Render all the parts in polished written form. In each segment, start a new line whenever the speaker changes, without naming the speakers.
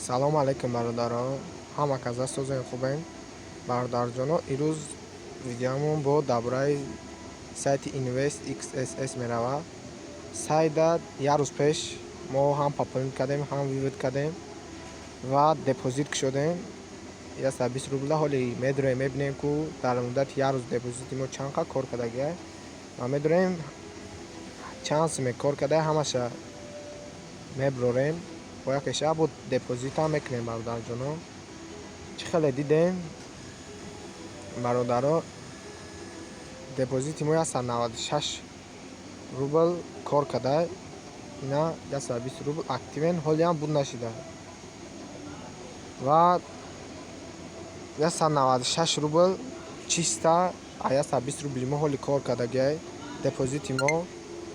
Салому алайкум, бародаро, ҳама каза созен, хубен, бародарҷоно. Ирӯз видеомон бо дар бораи сайти Invest XSS меравад. Сайта як рӯз пеш мо ҳам пополнить кардем, ҳам вывод кардем ва депозит кушодем 120 рубла. Ҳоли медроем, мебинем, ку дар муддати як рӯз депозити мо чанд қад кор кардагия ва медроем, чанд суме кор карда, ҳамаша меброрем бо яке шаб бо депозитам мекунем. Бародарҷоно, чӣ хеле дидем, бародаро, депозити мо 196 рубл кор карда, ина 120 рубл активен, ҳолиам буд нашида ва 196 рубл чиста а 120 рубли мо ҳоли кор кардагиай депозити мо.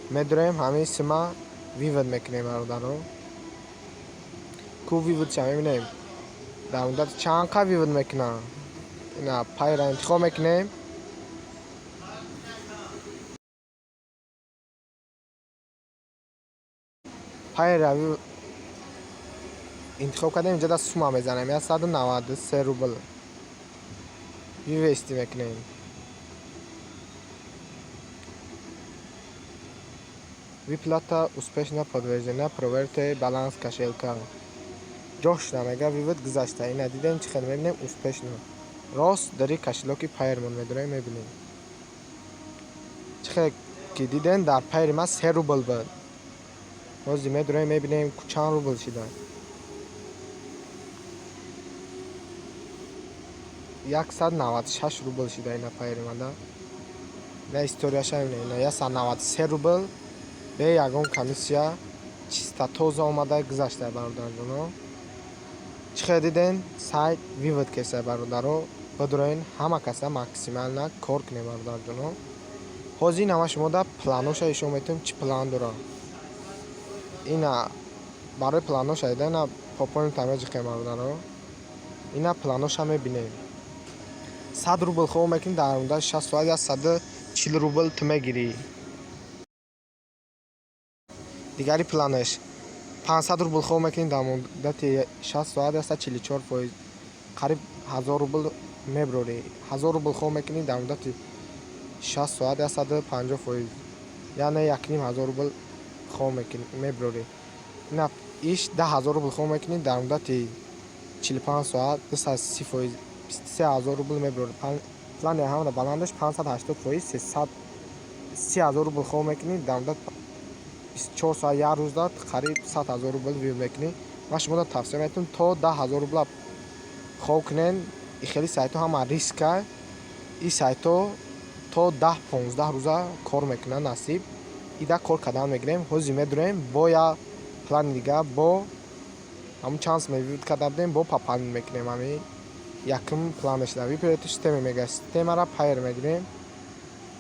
Медроем, ҳамин сума вывод мекунем, бародаро. Ку вывод ша мебинем, дар муддати чанд қад вывод мекунам. Ина Payeer ра интихоб мекунем. Payeer ра интихоб кардем, инҷа да сума мезанем, 193 рубл вывести мекунем. «Выплата успешно подтверждена, проверьте баланс кошелька». Ҷош намега, вывод гузашта. Ина дидем, чӣ хел мебинем, успешно. Рост дари кошелёк и Payeer мон медорем, мебинем. Чӣ хел ки дидем, дар Payeer и ман 3 рубл буд. Ҳозир медорем, мебинем, ку чанд рубл шида. 196 рубл шида ина Payeer и манда. Ина историяша мебинем. Ина 193 рубл бе ягон комиссия, чиста, тоза омада гузашта, бародарҷоно. Чӣ хел дидем, сайт вывод кеса, бародаро. Бидурен, ҳама каса максимально кор кунем, бародарҷоно. Ҳозир ин ҳама шумо да планоша ишон метавонем, чӣ план дорам. Ина барои планоша ида, ина пополнить меҷиқем, бародаро. Ина планоша мебинем. 100 рубл хоб мекунӣ, дар муддати 60 соат 140 рубл ту мегирӣ. Дигари планаш, 500 рубл хоб мекунӣ, дар муддати 60 соат 144%, қариб 1000 рубл меброрӣ. 1000 рубл хоб мекунӣ, дар муддати 60 соат 150%, яъне 1500 рубл хоб мекунӣ, меброрӣ. Ина иш 10 000 рубл хоб мекунӣ, дар муддати 45 соат 230%, 23 000 рубл меброрӣ. Плани ҳамада баландаш 580%, 330 000 рубл хоб мекунӣ, дар муддати 24 соат, як рӯзда қариб 100 000 рубл вывод мекунӣ. Ман шуморо тавсия метавонам, то 10 000 рубла хоб кунен. И хели сайтҳо ҳама риска. Ин сайтҳо то 10-15 рӯза кор мекунанд, насиб. Ида кор кардан мегирем. Ҳозир медурем бо як плани дига, бо ҳамун чанд суме вывод карда будем, бо пополнить мекунем. Ҳамин якум планаш да выберите система мега, системара Payeer мегирем.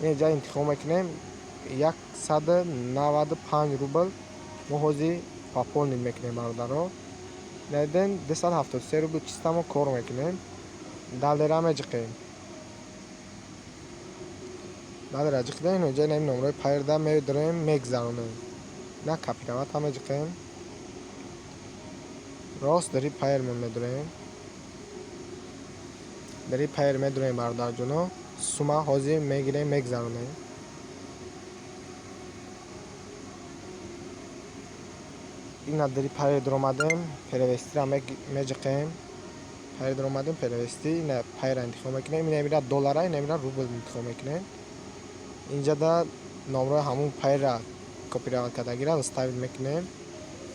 Инҷа интихоб мекунем, 195 рубл мо ҳозир пополнить мекунем, бародаро. Надидем, 273 рубл чиста мо кор мекунем. Далее ра меҷиқем. Далее ра ҷиқидем, инҷа ин номерои Payeer да медорем, мегзаронем. На копировать меҷиқем. Рост дари Payeer мон медорем. Дари Payeer медорем, бародарҷоно. Сума ҳозир мегирем, мегзаронем. Ина дари Payeer дуромадем, перевести ра меҷиқем. Payeer дуромадем, перевести, ина Payeer ра интихоб мекунем. Ина мира доллара, ина мира рубл интихоб мекунем. Инҷа да номерои ҳамун Payeer ра копировать кардагиро вставить мекунем.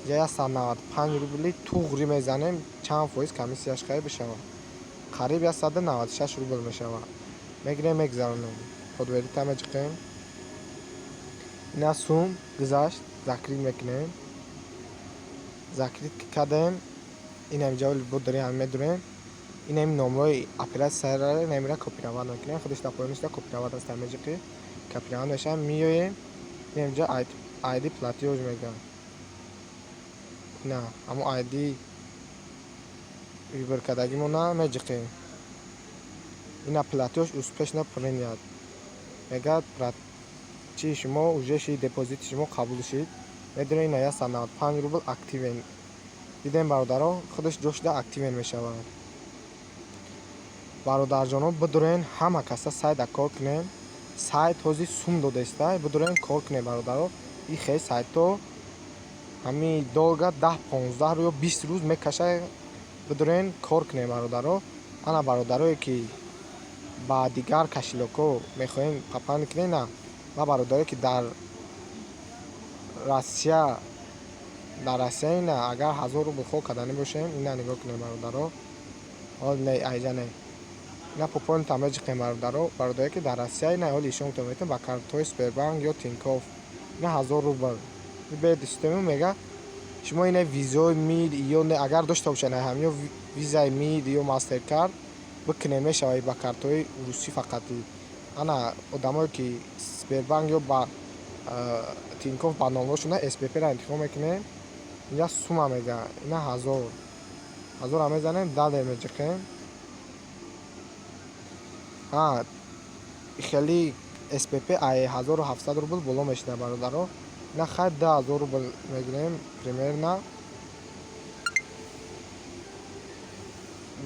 Инҷа 195 рубли туғри мезанем, чанд фоиз комиссияш қариб бишавад. Қариб 196 рубл мешавад. Мегирем, мегзаронем. Подтвердить меҷиқем. Ина сум гузашт, закрыть мекунем. Закрыть кардем, ин ҳаминҷа бо дари ҳам медурем. Ин ҳамин номерои оператсияро ина мира копировать мекунем. Худаш дар поёнаш копировать аст, меҷиқӣ. Копировать мешавад, меоем. Ин ҳаминҷа ID платёж мегӯяд. Ина ҳамун ID выбор кардагимона меҷиқем. Ина «Платёж успешно принят». Мегӯяд, чи шумо уже ши депозити шумо қабул шид. Медонед, ина 195 рубл активен. Дидем, бародаро, худаш ҷошда активен мешавад. Бародарҷоно, бидурен, ҳама каса сайта кор кунен. Сайт ҳозир сум додаиста, бидурен, кор кунен, бародаро. И хел сайтҳо ҳами долго 10, 15 ё 20 рӯз мекаша. Бидурен, кор кунем, бародаро. Ана, бародарое ки ба дигар кошелёкҳо мехоҳем пополнить кунем, на ва бародарое ки дар Россия, ина, агар 1000 рубл хо карданӣ бошем, ина нигоҳ кунем, бародаро. Ҳол не, айҷа не, ина пополнить меҷиқем, бародаро. Бародарое ки дар Россия, ина ҳоли ишонтон метавонед ба картҳои Сбербанк ё Тинькофф. Ина 1000 рубл бед система мега шумо ина визаи Мир ё не, агар дошта бошед ҳамё визаи Мир ё Мастеркард бикунем, мешавад ба картҳои русӣ фақати. Ана, одамое ки Сбербанк ё ба Тинькофф ба номҳошона, СПП-ро интихоб мекунем. Инҷа сумма мега, ина 1000, 1000-ро мезанем, далее меҷиқем. А хеле СПП ай 1700 рубл боло мешинад, бародаро. Ина хай, 2000 рубл мегирем, примерно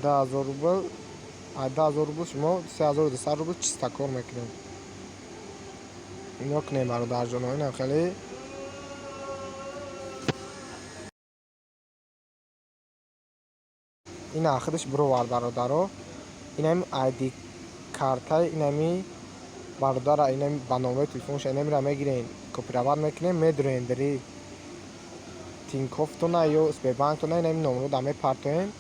2000 рубл. Ай 2000 рубл шумо 3200 рубл чиста кор мекунем. Нигоҳ кунем, бародарҷоно, инам хеле. Ина худаш бировард, бародаро. Инами айди картаи инами бародара, инами ба номаи телефонша, инамиро мегирем, копировать мекунем, медурем дари Тинькоффтона ё Сбербанктона, инами номро да мепартоем.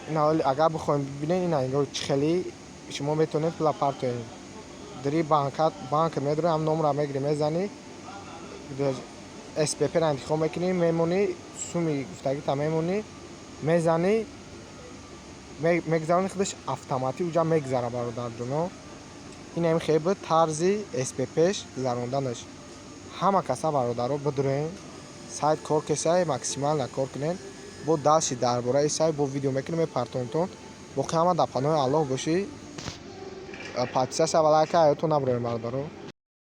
Ина ҳоли агар бихоҳем бибинем, ина нигоҳ, чӣ хеле шумо метавонед пула партоем дари банк. Медурем, ҳам номро мегирем, мезанӣ, СПП-ро интихоб мекунӣ, мемонӣ, суми гуфтагита мемонӣ, мезанӣ, мегзаронӣ, худаш автоматӣ уҷа мегзара, бародарҷоно. Инам хел буд тарзи СППш гузаронданаш. Ҳама каса, бародаро, бидурен, сайт кор кесай, максимально кор кунен. Бо дальше дар бораи сайт бо видео мекунем, мепартонтон. Боқӣ ҳама дар паноҳи Аллоҳ бошӣ. Подписаться ва лайка ёдтон набурем, бародаро.